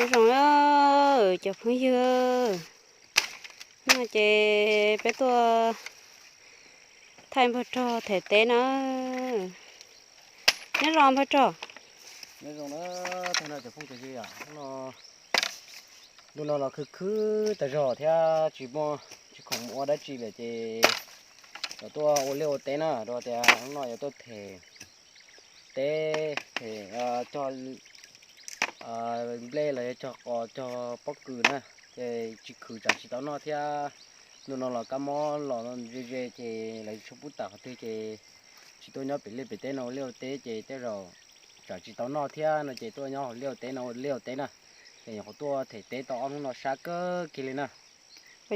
Nyob zoo cov phooj ywg, no ces peb tuaj thaij npawg Rog them teb na. Nyob zoo npawg Rog. Nyob zoo na, tag nrho cov phooj cov ywg, hnub no, ntu no los khwv khwv tas zog thiab tsis muaj, tsis khoom mus ua dab tsi lawm ces yuav tuaj ua liaj ua teb na, rau tias hnub no yuav tuaj them teb, them cog nplej los yog cog qos cog pob kws na, ces tsis khwv tsam tsis tau noj thiab. Ntu no los kab mob los ze ze ces lawv tsis tshua pub tawm qhov twg ces tsis tuaj nyob pem liaj pem teb no ua liaj ua teb ces tej zaum tsam tsis tau noj thiab no ces tuaj nyob hauv liaj ua teb no ua liaj ua teb na. Ces nyuam qhuav tuaj them teb tau ob hnub no sab kawg kiag li na.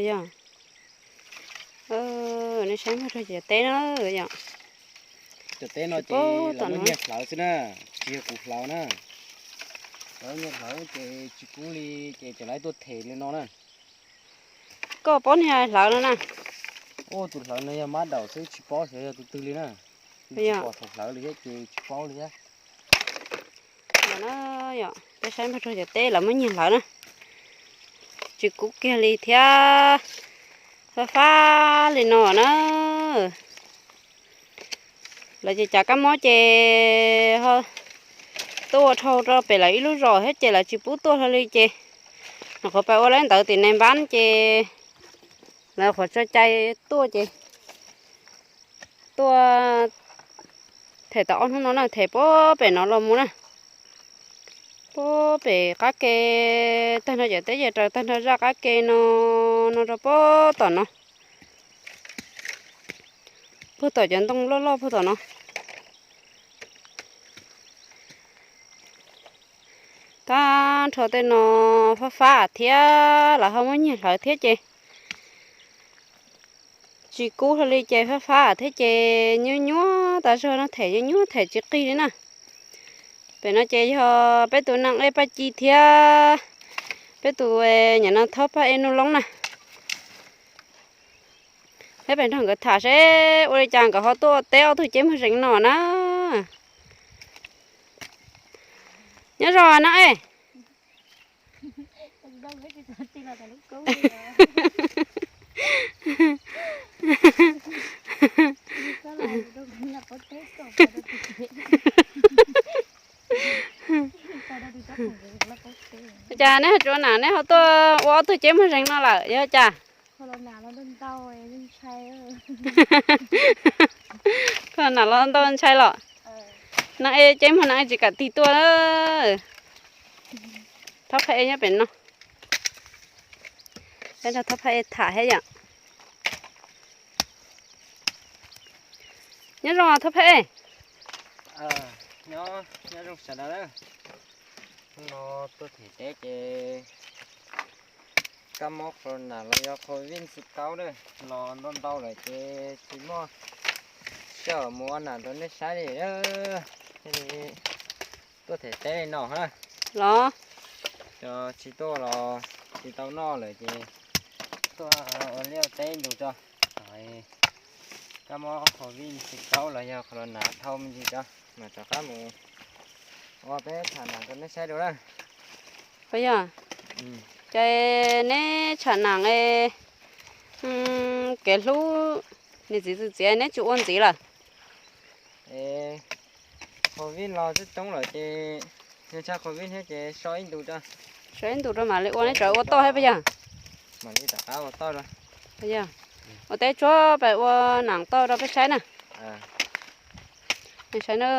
Yog, nej saib npawg Rog cov teb na, yog. Cov teb no ces lawv muab nyiag hlawv xwb na, tsis yog kuv hlawv na. Lawv nyiag hlawv ces tsis kub li ces tseem lawv tuaj them li no na. Koj paub niag hlawv no na? Ua tus hlawv no yog mab daum xwb tsis paub xyov yog tus twg li na. Tsis pom thaum hlawv li thiab ces tsis paub li thiab. Yog, peb saib npawg Rog cov teb lawv muab nyiag hlawv na. Tsis kub kiag li thiab, fab fab li no na. Lawv ces cas kab mob ces ho tuaj ua dhau rau pem lawv ib lub zos thiab ces lawv tsis pub tuaj hlo li ces nyuam qhuav pais ua lawv ntawd tim Nais Npab ces lawv qhuav tso cai tuaj ces tuaj them tau ob hnub no na, them puag pem no los mus na. Puag pem qab ke, tag nrho cov teb ces raws tag nrho zaj qab ke no, no rau puag tom no, puag tom cov ntoo loj loj puag tom no. Tag nrho tej no fab fab thiab lawv ho muab nyiag hlawv thiab ces tsis kub hlo li ces fab fab thiab ces nyuaj nyuaj tas zog no, them nyuaj nyuaj them tsis qig li na. Pem no ces yog peb tus Neej Ej Paj Ci thiab peb tus nyam no Thaub Phaj Ej Nuj Loob na. Peb pem nrog nkawd tham seb ua li cas nkawd ho tuaj teb ob tug cev muag zees no na. Nyob zoo Neej Ej. Cas neb ho tsuav nam neb ho tuaj ua ob tug cev muag zees no lawm yog cas? Koj nam los ntau ntshai los. Neej Ej ceeb muag Neej Ej tsis kam tig tuaj. Thaub Phaj Ej nyob pem no. Peb nrog Thaub Phaj Ej tham thiab yom. Nyob zoo Thaub Phaj Ej. Nyob, nyob zoo sawv daws. Hnub no tuaj them teb ces kab mob corona los yog covid xiv kaub na, los ntau ntau lawm ces tsis muaj sij hawm mus ua nam rau nej saib li. Thiaj li tuaj them teb li no na. Los, tsis tuaj los tsis tau noj lawm ces tuaj ua liaj ua teb ib ntus tso. Kab mob covid xiv kaub los yog corona dhau me ntsis tso, mas rov qab mus ua peb tsham nam rau neb saib dua na. Yog, ces neb tsham nam, kev hlub niam txiv txwv txiav neb tsis ua ntxiv lawm? Covid los coob coob lawm ces, yog tshaj covid thiab ces so ib ntus tso. So ib ntus rau mam li ua, neb tsam ua toj thiab puas yog? Mam li rov qab ua toj. Yog, ua teb tsuag pais ua nam toj rau peb saib na. Nej saib na,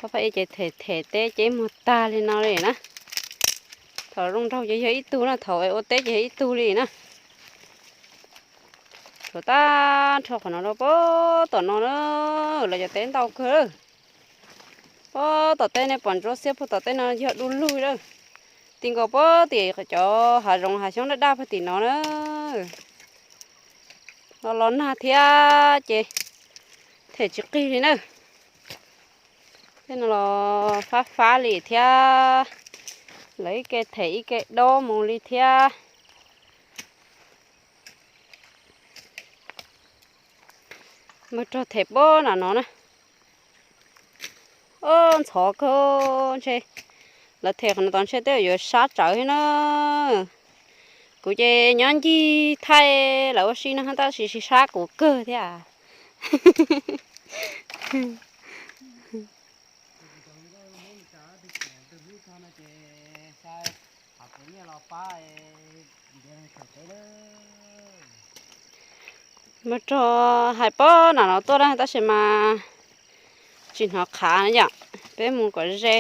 Thaub Phaj Ej ces them them teb ceeb muag tag li no li na. Thaum zoo nraug ces yog ib tug na, thaum ua teb ces yog ib tug li na. Tshuav tag nrho qhov no rau puag tom no na, lawv cov teb ntau kawg. Puag tom teb nej pom ntsuab xiab puag tom teb no yog du lug lawm. Ti nkaus puag tim cov hav zoov hav xyoob daj daj puag tim no na. Los los nag thiab ces them tsis qig li na. Tej no los fab fab li thiab, lawv ib ke them ib ke dob mus li thiab. Mus rau them puag nram no na. Ob ntxhov kawg ntshe Lawv them qhov no tod ntshe tej yuav sab tsawv thiab na. Kuv ces nyob ncig thaij lawv ua si no tab sis sab kuv kawg thiab. Mus rau hais pob no no tuaj na tab sis mas tsis hnov qhav na yom. Peb mus kom ze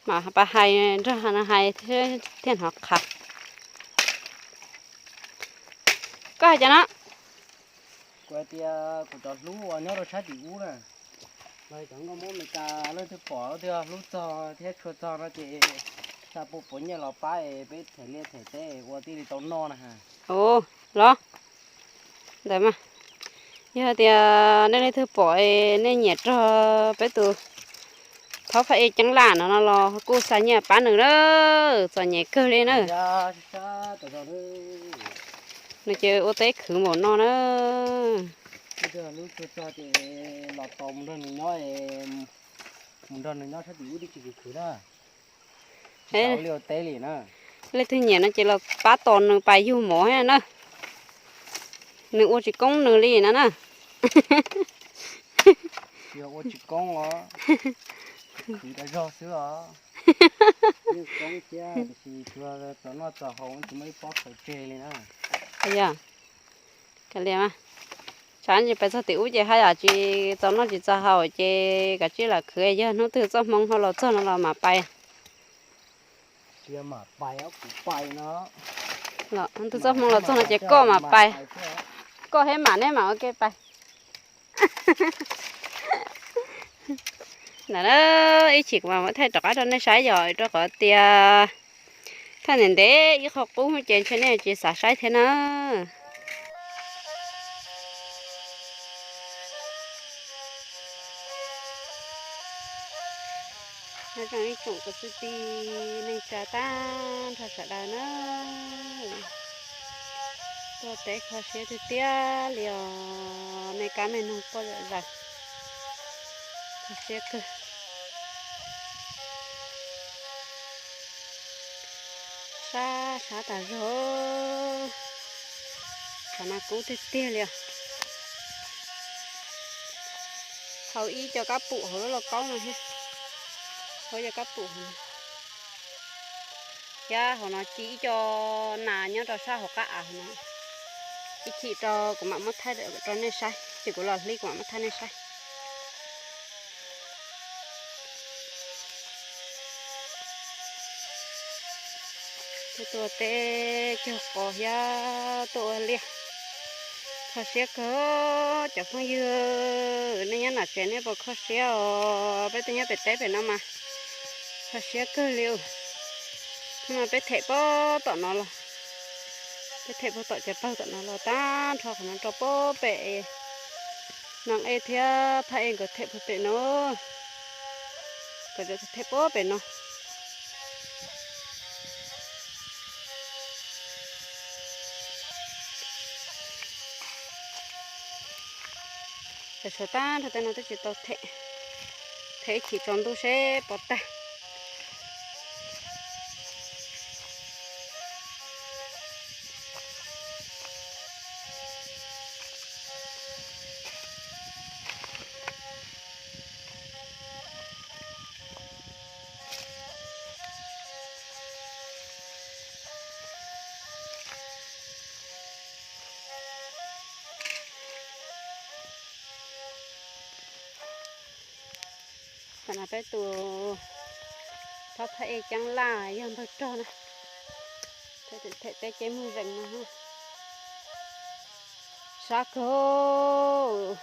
mam pab hais nrog hais thiaj hnov qhav. Koj hais cas no? Kuv hais tias kuv cov hlub uas nyob rau sab tim ub na, los cov nkauj Hmoob Amelikas leej twg pom leej twg hlub txog thiab tshua txog no ces xa puas puav nyiaj los pab es peb them liaj them teb ua thiaj li tau noj na. Ua los ntawd mas, yog tias nej leej twg pom nej nyiam rau peb tus Thaub Phaj Ej Ceeb Laj no no los kuj xa nyiaj pab nws na, txom nyem kawg li na. Nws ces ua teb khwv npaum no na. Hlub txog ces los tos mus nrog nws nyob, mus nrog nws nyob sab tim ub twb tsis khwv khwv na. Tsis xav ua liaj ua teb li na. Leej twg nyiam no ces los pab tos nws pais yug mov na. Nws ua tsis koob nws li no na. Yog ua tsis koob os, khwv dag zog xwb os. Yeej koob thiab tiam sis tsuas txog noj txog haus tsis muaj ib pob khaws tseg li na. Yog, kav liam, tsam ntsis pais txog tim ub ces haj yam tsis txaus noj tsis txaus haus ces kav tsij lam khwv, yog hnub twg txoj hmoo ho los txog no los mam pais. Hnub twg txoj hmoo los txog no ces koj mam pais, koj thiab mam neb mam ua ke pais. Ntawm na, ib chim kuv mam muab thaij rov qab rau nej saib yom, rau qhov tias thaij ntev ntev ib qho qub ces ntshe nej tsis xav saib thiab na. Nyob zoo ib tsoom kwv tij neej tsa tag nrho sawv daws na. Tuaj teb kho siab tiag tiag li os, me kab me noog quaj zom zaws. Kho siab kawg. Sab sab tas zog. Qhov no kub tiag tiag li os. Haus ib co kab pum hauv lub lauj kaub no thiab. Haus ib co kab pum hauv no. Thiab hauv no ci ib co nas nyob rau sab hauv qab av hauv no. Ib chim rau kuv mam muab thaij rau nej saib, ces kuv los hlib kuv mam muab thaij nej saib. Tuaj teb cog qos thiab tuaj ua liaj. Kho siab kawg cov phooj ywg, nej nyob nram tsev nej puas kho siab os? Peb twb nyob pem teb pem no mas kho siab kawg li. Hnub no peb them puag tom no los, peb them puag tom cov pawg tom no los tag nrho qhov no rau puag pem. Noog Ej thiab Phaj Ej nkawd them puag pem no, nkawd them puag pem no. Cov suav tag nrho tej no twb tsis tau them, them ib chim tsaus ntuj seb puas tag. Tam no peb tus Thab Thaj Ej Ceeb Laj yog npawg rog na, them teb ceb muag zeem no. Sab kawg.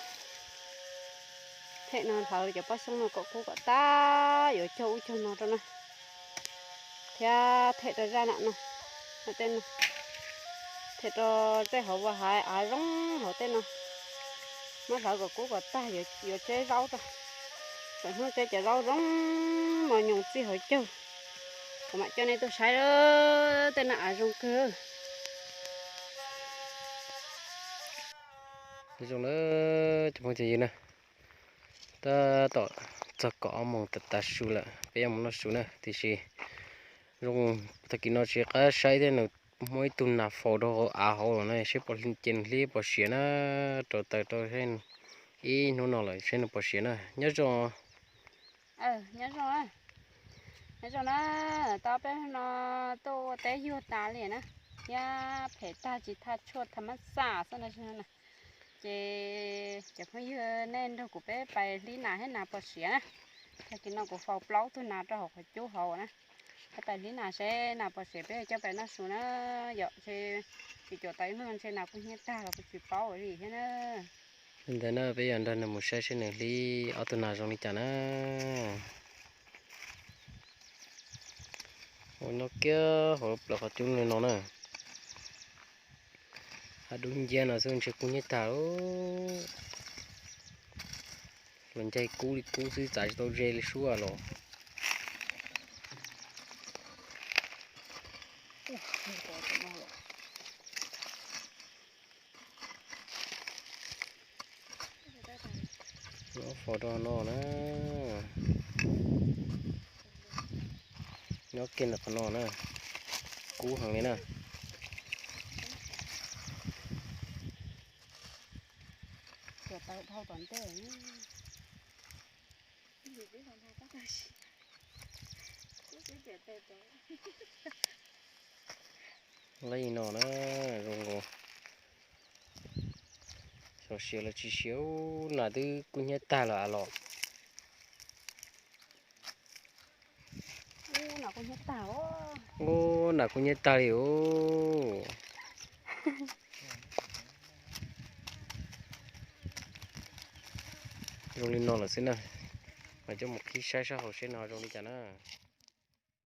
Them no hlawv cov pob xyoob no kom kub kom tag, yuav cog ub cog no rau na. Thiab them rau zaj no no, tej no, them rau tej hauv vaj hav av zoo hauv tej no. Muab hlawv kom kub kom tag, yuav tseb zaub rau. Thaum hnub tseb cov zaub zoo mos nyoos txij hauv caug, kuv mam coj nej tuaj saib. Tej no av zoo kawg. Zoo na, cov phooj cov ywg na, tab tom txog kaum ob moos tas tas su lawm, peb yuav mus noj su na. Tiam sis zoo tag kis no tsis qab saib thiab, nws muaj ib tug nas faus rau hauv av hauv los na, seb puas, ces nws hlib puas siav na. Rauv taws rau seb, ib hnub no lawm seb nws puas siav na. Nyob zoo. Nyob zoo, nyob zoo na. Tau peb no tuaj ua teb yuag tas li na, thiab phem tag tsis thaj tshuaj tham mab xaj xwb na. Ces cov phooj ywg, nej nrog kuv peb pais hlib nas seb nas puas siav na. Tag kis no kuv faus plaub tug nas rau hauv qhov cub hauv na. Peb pais hlib nas seb nas puas siav peb coj pais noj su na. Yog ces tsis cuam tau ib hnub ntshe nas kuj hnyiab tag los kuj tsis paub ua li thiab na. Li ntawd na, peb yuav nrog nws mus saib seb nws hlib ob tug nas zoo li cas na. Ua nyob kiag hauv plaws qhov cub li no na. Hav dub nciab no xwb ntshe kub hnyiab tag. Los ncaig kub li kub xwb, txav tsis tau ze li suab los. Nyob faus rau no na. Nyob kiag ntawm qhov no na. Kub heev li na. Li no na, zoo nkaus xyov siav los tsis siav, nas twb kub hnyiab tag lawm los. Ub, nas kub hnyiab tag li os. Zoo li no lawm xwb na, mas coj mus qhib saib sab hauv seb no zoo li cas na.